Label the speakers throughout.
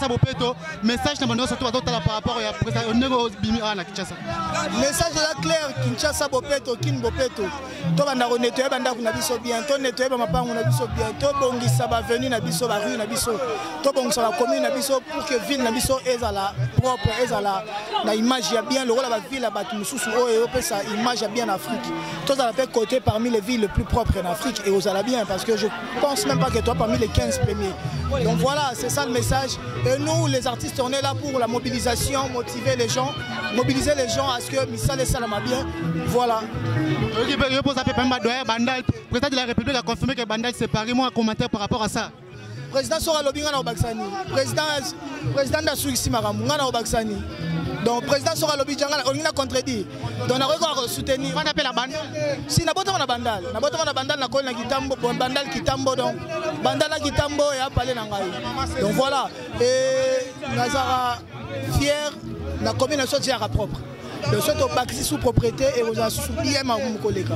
Speaker 1: Kinshasa Bopeto, message na bando surtout bazotala par rapport ya président ndenge obimi awa na Kinshasa.
Speaker 2: Message eza clair, Kinshasa Bopeto, Kin Bopeto. Tobanda ko nettoyer bandako na biso bien, to nettoyer ba mapango na biso bien, tobongisa ba avenue na biso, ba rue na biso, tobongisa ba commune na biso pour que ville na biso ezala propre, ezala na image ya bien lokola ba ville ya bato mosusu oyo eyopesa image ya bien na Afrique. Tozala mpe côté parmi les villes les plus propres en Afrique et ozala bien parce que je pense même pas que toi parmi les 15 premiers. Donc voilà, c'est ça le message. Et nous, les artistes, on est là pour la mobilisation, motiver les gens, mobiliser les gens à ce que misala esalama bien. Voilà.
Speaker 1: Je pose Bandal, président de la République a confirmé que Bandal s'est paré. Moi, un commentaire par rapport à ça.
Speaker 2: Président soki alobi nga na kobakisa nini? Président, président nde asukisi makambo, nga na kobakisa nini? Donc président soki alobi ja nga olingi na contredire, donc nakoki kaka kosoutenir.
Speaker 1: Fanda mpe na Bandal.
Speaker 2: Si nabotama na Bandal, nabotama na Bandal, nakoli na Kitambo, bon, Bandal Kitambo, donc Bandal na Kitambo ya pale na ngai. Donc voilà, et nazaka fier na commune na biso tiaka propre. Donc soki tobakisi sous propriété ekozala susu bien makambo koleka.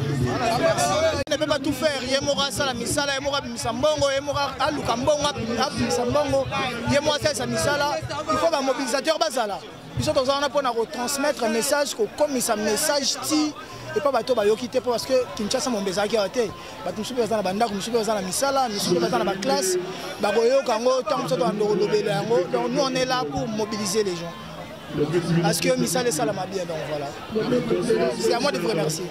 Speaker 2: Ne peut pas tout faire, ye moko asala misala, ye moko abimisa mbongo, ye moko aluka mbongo, abimisa mbongo, ye moko asalisa misala. Il faut ba mobilisateur bazala. Biso toza wana mpona kotransmettre message, kokomisa message ti epa bato bayoki te, parce que Kinshasa mombe ezalaki awa te. Bato mosusu mpe baza na bandako, mosusu mpe baza na misala, mosusu mpe baza na baklasse, bakoyoka yango ntango mosusu tobanda kolobela yango. Donc nous on est là pour mobiliser les gens parce que misala esalama bien. Donc voilà, c'est à moi de vous remercier.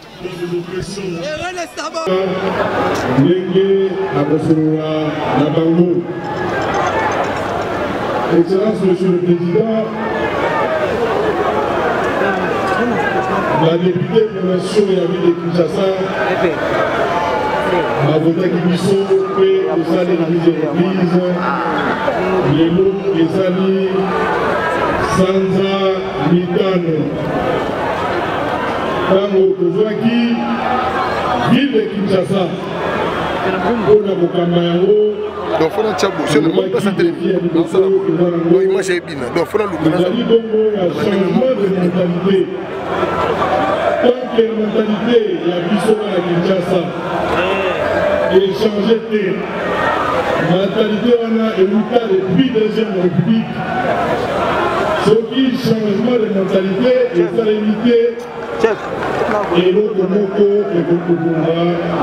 Speaker 3: Ndenge akosolola na bango. Excellence Monsieur le Président, la députée provinciale ya ville de Kinshasa bavotaki biso mpe tosali église église lelo ezali sanza 5 ntango tozwaki ville de Kinshasa mpona kokamba yango.
Speaker 4: Donc fona tia boso na moni place telemi nasala donc image ebina, donc fona luka
Speaker 3: ezali bongo ya changement de mentalité. Tant que mentalité ya biso na Kinshasa echange te, mentalité wana euta depuis deuxième république, soki changement de mentalité esalemi te, eloko moko ekokobonga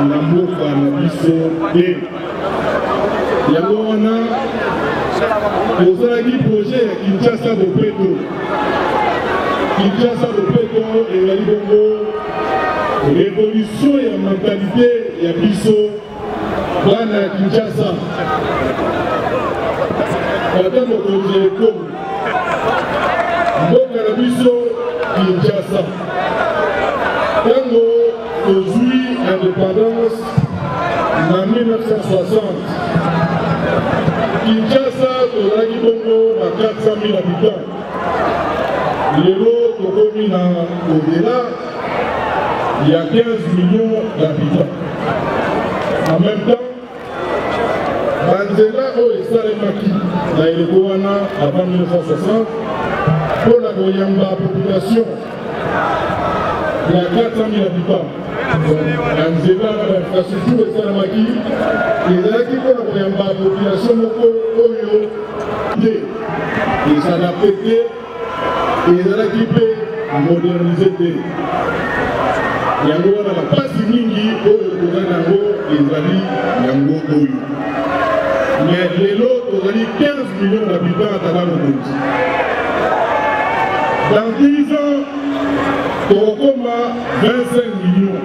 Speaker 3: na mboka na biso te. Yango wana tozalaki projet ya Kinshasa Bopeto. Kinshasa Bopeto ezali bongo révolution ya mentalité ya biso bana ya Kinshasa. Tata mokonzi ya ekolo, mboka na biso Kinshasa, ntango tozwi indépendance na 1960, Kinshasa tozalaki bongo na 400 000 habitants. Lelo tokomi na au-delà ya 15 millions d'habitants. En même temps, banzela oyo esalemaki na eleko wana avant 1960 mpona koyamba population ya 400 000 habitants, na nzela na bainfrastructure esalemaki ezalaki mpona koyamba population moko oyo te ezalaka te, ezalaki mpe modernise te. Yango wana bapasi mingi oyo tozali nango ezali yango oyo. Mais lelo tozali 15 millions d'habitants. Tata mokonzi, dans 10 ans tokokoma 25 millions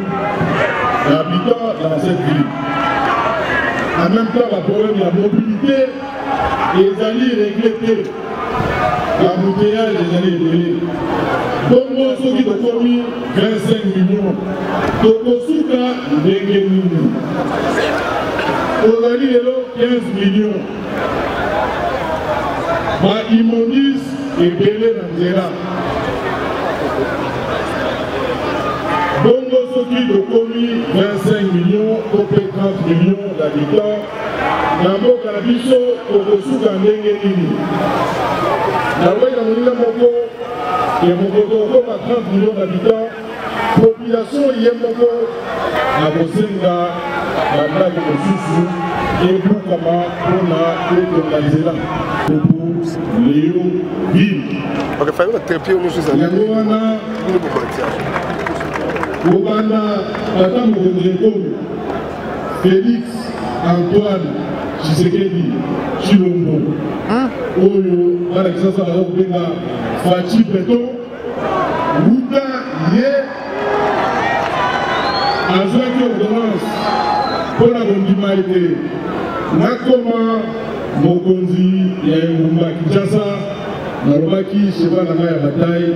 Speaker 3: d'habitants dans cette ville. En même temps, baproblème ya mobilité ezali réglé te, embouteillage ezali ebele. Bongo soki tokomi 25 millions, tokosuka ndenge nini? Tozali lelo 15 millions, baimmondice ebele na nzela. Bongo soki tokomi 25 millions to mpe 30 millions d'habitants na mboka na biso, tokosuka ndenge nini? Nalobaki na moninga moko ya mokolo tokokoma 30 millions d'habitants, population ye moko akosenga bandako mosusu ebukama mpona kotonga nzela. Léoville. Yango wana kobanda tata mokonzi ekolo Félix Antoine Tshisekedi Tshilombo oyo bana Kinshasa baza kobenga Fatshi Beton wuta ye azwaki ordonnance mpo na kondima ete nakoma mokonzi ya engumba Kinshasa. Nalobaki cheval na ngai ya bataille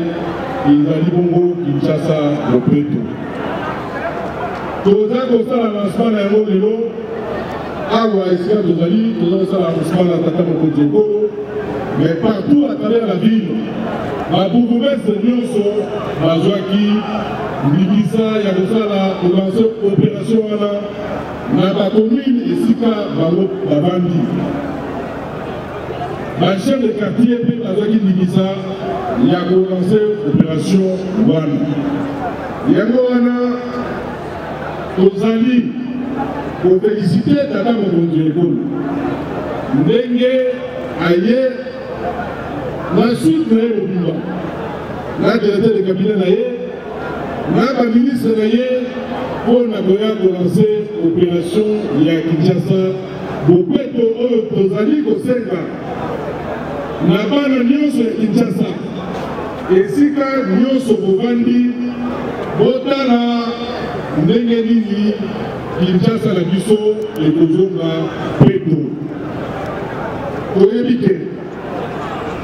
Speaker 3: ezali bongo Kinshasa bopeto. Toza kosala lancement na yango lelo awa esika tozali, toza kosala lancement na tata mokonzi ekolo, mais partout à travers la ville babourgmestre nyonso bazwaki ndingisa ya kosala kolanse opération wana na bacommune esika bango bavandi. Ba chef de quartier mpe bazwaki ndingisa ya kolanse opération wana. Yango wana tozali kofelisite tata mokonzi ya ekolo ndenge aye na suite na ye mobimba na directeur de cabinet na ye na baministre na ye mpo na koya kolanse opération ya Kinshasa bopeto oyo tozali kosenga na bana nyonso ya Kinshasa, esika nyonso bovandi, botala ndenge nini Kinshasa na biso ekozonga peto. Toyebi ke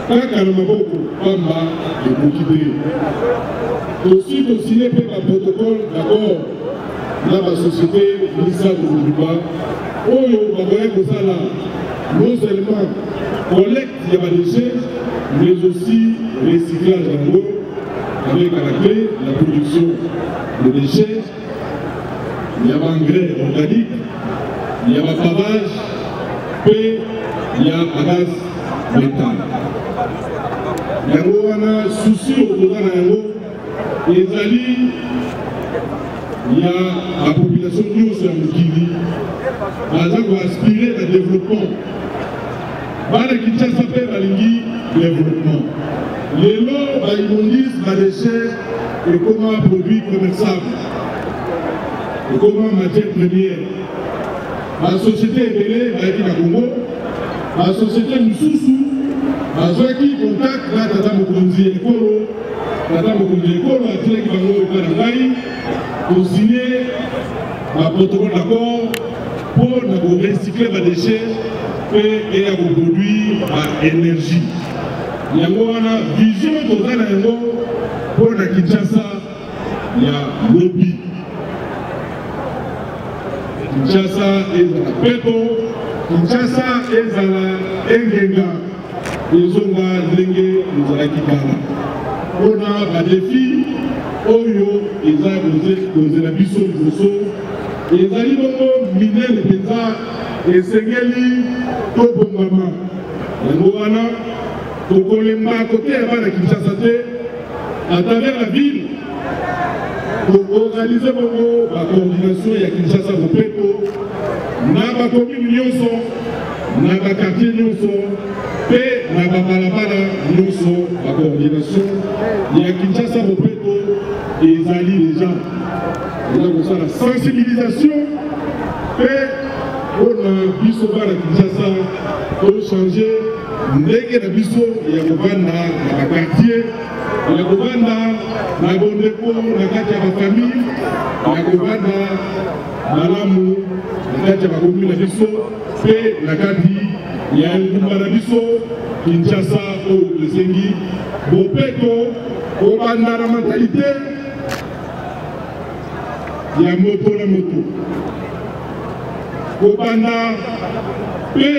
Speaker 3: kaka na maboko pamba ekoki te. Tosi tosine mpe baprotocole d'accord na basociété misato mobimba oyo bakoya kosala non seulement collecte ya badéchets mais aussi recyclage yango avec à la clé la production de déchets ya baengrais organique, ya bapavage mpe ya bagaz métal. Yango wana susi oyo toza na yango ezali ya bapopulation nyonso ya mokili baza koaspire na développement. Bana Kinshasa mpe balingi développement. Lelo baimmondice badéchet ekoma produit commerçable, ekoma matière première. Basociété ebele bayaki na Congo, basociété mosusu bazwaki contact na tata mokonzi ya ekolo. Tata mokonzi ya ekolo atilaki bango epai na ngai kosigne baprotocole d'accord mpo na korecycle badéchet mpe eya koproduire baénergie. Yango wana vision toza na yango mpo na Kinshasa ya lobi. Kinshasa ezala peto, Kinshasa ezala engenga, ezonga ndenge ezalaki kala. Mpona badefi oyo eza kozela biso liboso ezali bongo minene mpenza, esengeli tobongama. Yango wana tokolemba koteya bana Kinshasa te à travers la ville, koorganize bongo bacoordination ya Kinshasa bopeto na bacommune nyonso, na baquartier nyonso mpe na babalabala nyonso. Bacoordination ya Kinshasa bopeto ezali deja eza kosala sensibilisation mpe mpona biso bana Kinshasa tochange ndenge na biso ya kovanda na baquartier, ya kovanda na bondeko na kati ya bafamille, ya kovanda malamu na kati ya bakomi na biso mpe na kati ya engumba na biso Kinshasa oyo tosengi bopeto kobanda na mentalite ya moto na moto, kobanda mpe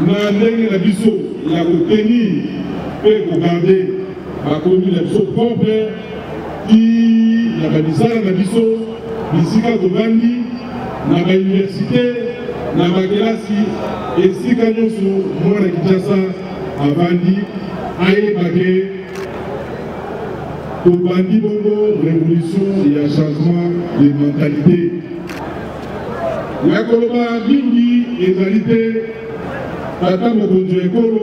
Speaker 3: na ndenge na biso ya kotenir mpe kogarde bakomi na biso propre ti na bamisala na biso, bisika tovandi, na bauniversité, na bakelasi, esika nyonso mwana Kinshasa avandi ayebake tobandi bongo révolution ya changement de mentalité. Ya koloba mingi ezali te, tata mokonzi ya ekolo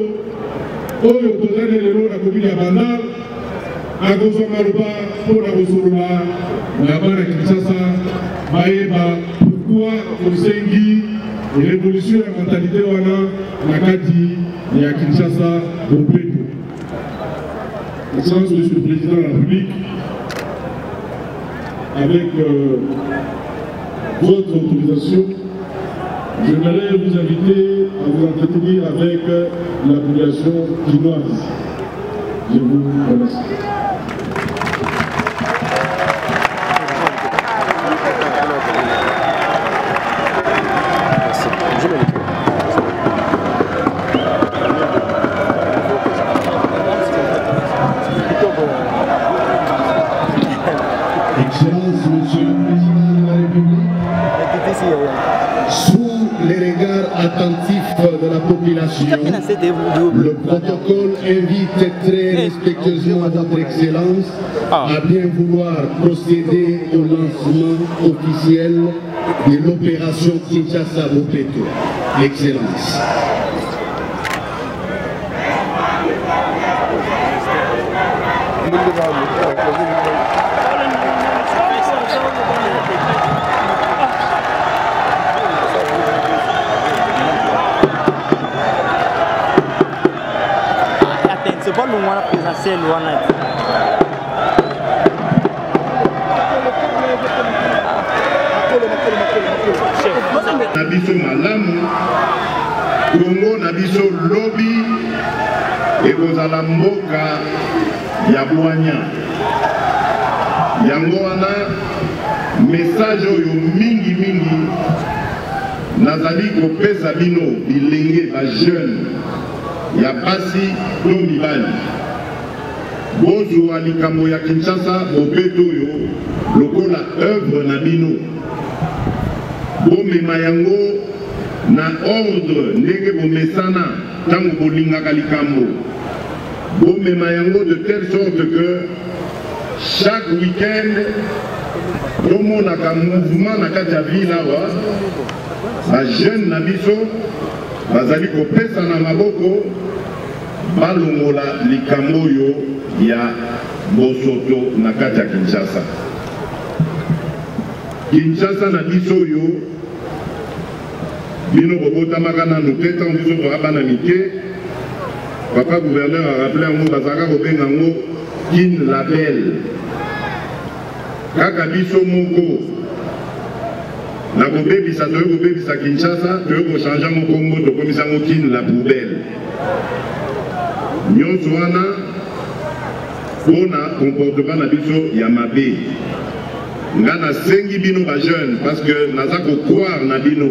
Speaker 3: Oyo tozali lelo na commune ya Bandal akozwa maloba mpo na kosolola na bana Kinshasa bayeba pourquoi tosengi révolution ya mentalité wana na kati ya Kinshasa bopeto. Excellence Monsieur le Président de la République, avec euh, votre autorisation, j'aimerais vous inviter à vous entretenir avec la population chinoise. Je vous remercie.
Speaker 5: Excellence, Monsieur le Président de la République, sous les regards attentifs de la population, le protocole invite très respectueusement Votre Excellence à bien vouloir procéder au lancement officiel de l'opération Kinshasa Bopeto. Excellence.
Speaker 6: C'est pas le présidentiel
Speaker 7: na biso malamu kongo na biso lobi ekozala mboka ya bwanya yango wana message oyo mingi mingi nazali kopesa bino bilenge ba jeune ya basi to mibali Bozua likambo ya Kinshasa bopeto oyo lokola œuvre na bino. Bomema yango na ordre ndenge bomesana ntango bolingaka likambo. Bomema yango de telle sorte que chaque week-end tomonaka mouvement na kati ya ville awa, ba jeunes na biso bazali kopesana maboko Balongola likambo oyo ya bosoto na kati ya Kinshasa. Kinshasa na biso oyo bino bobotamaka nanu te, ntango biso toza bana mike, papa gouverneur a rappelé yango, bazalaka kobenga yango Kin la Belle. Kaka biso moko na kobebisa, toye kobebisa Kinshasa, toye kochange yango kombo, tokomisa yango Kin la poubelle. Nyonso wana mpona comportement na biso ya mabe. Nga nasengi bino ba jeune parce que naza ko croire na bino,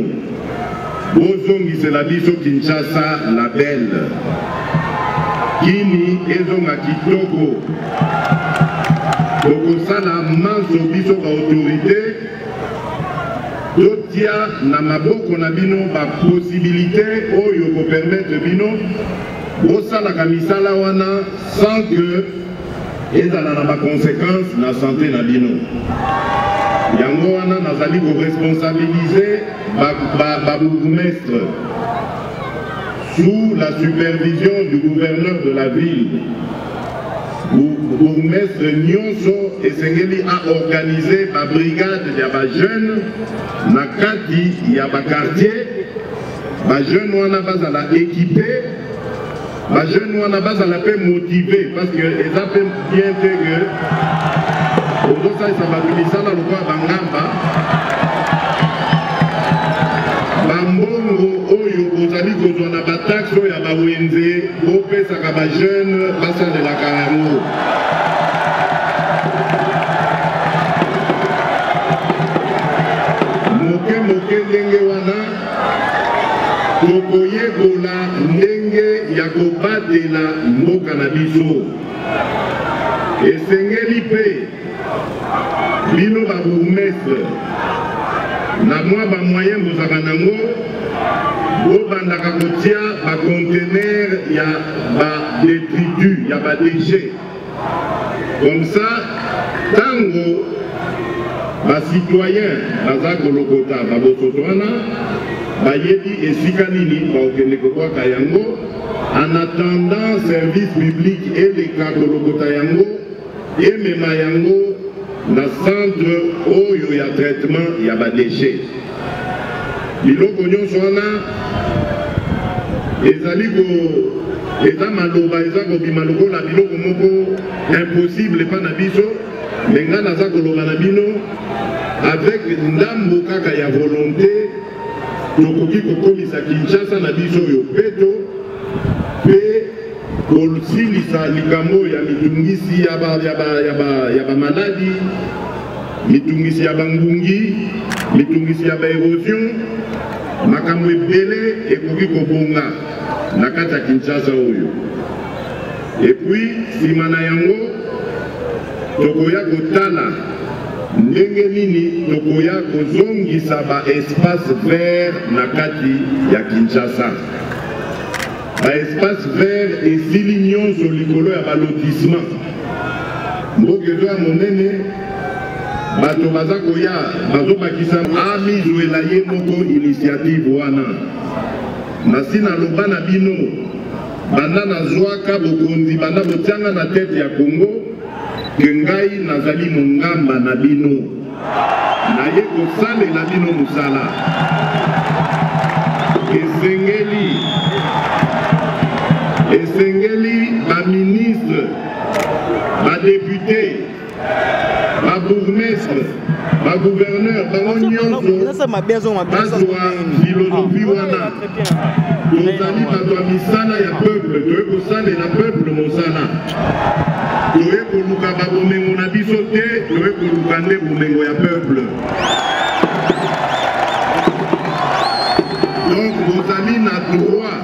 Speaker 7: bozongisela biso Kinshasa la belle, Kini ezonga kitoko. Tokosala manso biso ba autorite totia na maboko na bino ba possibilite oyo ko permettre bino bosalaka misala wana sans que ezala na ba conséquences na santé na bino. Yango wana nazali ko responsabiliser ba bourgmestre sous la supervision du gouverneur de la ville. Bourgmestre nyonso esengeli a organiser ba brigade ya ba jeunes na kati ya ba quartier. Ba jeunes wana bazala équipé, ba jeunes wana bazala pe motivé, parce que eza pe bien te que ozosalisa bato misala lokola bangamba. Bambongo oyo bozali kozwa na bataxe oyo ya bawenze, bopesaka ba jeune basalelaka yango. Moke moke ndenge wana tokoyekola ndenge ya kobatela mboka na biso. Esengeli mpe bino ba bourgmestre na mwa ba moyen bozalaka nango, bobandaka kotia ba conteneur ya ba détritus, ya ba déchets. Comme ça, tango ba citoyens baza kolokota ba bosoto wana, bayebi esika nini bakokende kobwaka yango. En attendant service public eleka kolokota yango emema yango na centre oyo ya traitement ya ba dechets. Biloko nyonso wana ezali ko eza maloba eza kobima lokola biloko moko impossible epa na biso, me ngai naza koloba na bino avec ndambo kaka ya volonté tokoki kokomisa Kinshasa na biso oyo peto mpe kosilisa likambo ya mitungisi ya bamaladi, mitungisi ya bangungi, mitungisi ya baerosion, makambo ebele ekoki kobonga na kati ya Kinshasa oyo. Et puis nsima na yango tokoya kotala ndenge nini tokoya kozongisa ba espace vert na kati ya Kinshasa. Ba espace vert esili nyonso likolo ya ba lotissement. Mboka ezo ya monene, bato baza koya bazobakisa. Amizwela ye moko initiative wana. Nasi naloba na bino banda nazwaka bokonzi, banda botianga na tete ya Congo, ke ngai nazali mongamba na bino, naye kosalela bino mosala. Esengeli esengeli ba ministre, ba député, ba bourgmestre, ba gouverneur, bango nyonso bazwa philosophie wana. Tozali bato ya misala ya peuple, toye kosalela peuple mosala, toye koluka babomengo na biso te, toye koluka nde bomengo ya peuple. Donc bozali na droit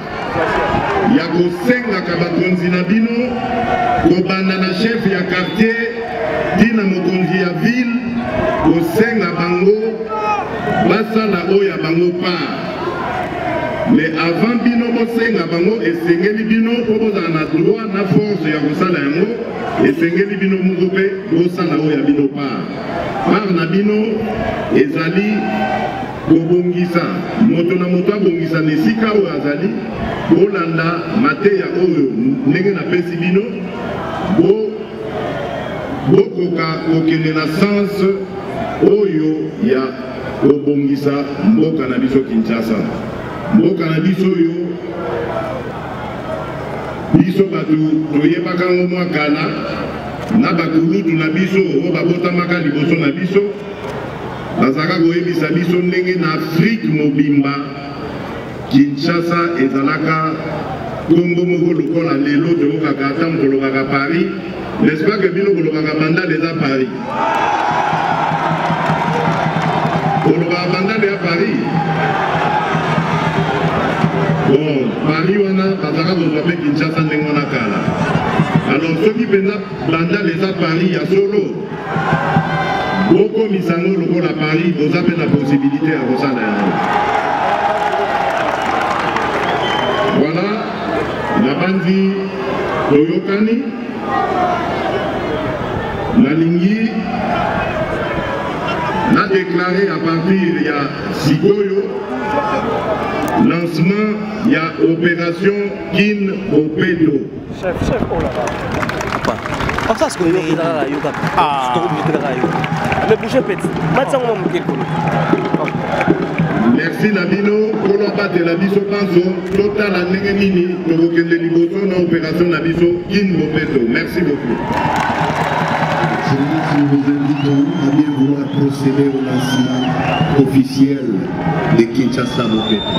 Speaker 7: ya kosengaka bakonzi na bino, kobanda na chef ya quartier ti na mokonzi ya ville, kosenga bango basala oyo ya bango part. Mais avant bino bosenga bango, esengeli bino mpo bozala na droit na force ya kosala yango, esengeli bino moko mpe bosala oyo ya bino part. Part na bino ezali kobongisa, moto na moto abongisa na esika oyo azali, bolanda mateya oyo ndenge napesi bino, bokoka kokende na sens oyo ya kobongisa mboka na biso Kinshasa. Mboka na biso oyo biso bato toyebaka yango mwa kala na bakulutu na biso oyo babotamaka liboso na biso, bazalaka koyebisa biso ndenge na Afrique mobimba Kinshasa ezalaka kombo moko lokola lelo toyokaka ntango tolobaka Paris, n'est-ce pas que bino bolobaka Bandal eza Paris? Bolobaka Bandal ya Paris? Bon, Paris wana bazalaka kozwa mpe Kinshasa ndenge wana kala. Alors soki mpenza Bandal eza Paris ya solo, bokomisa yango lokola Paris, boza mpe na possibilité ya kosala yango. Voilà, nabanzi toyokani. Nalingi na déclarer à partir ya sikoyo lancement ya opération Kin Bopeto.
Speaker 6: Chef, chef, oh là là. Comme ça, ce qu'on est. Ah. Mais bougez petit. Maintenant, on va
Speaker 7: Merci na bino nkolo abatela biso banso, totala ndenge nini tokokende liboso na opération na biso Kin Bopeto. Merci beaucoup.
Speaker 5: Nous vous invitons à bien vouloir procéder au lancement officiel de Kinshasa Bopeto.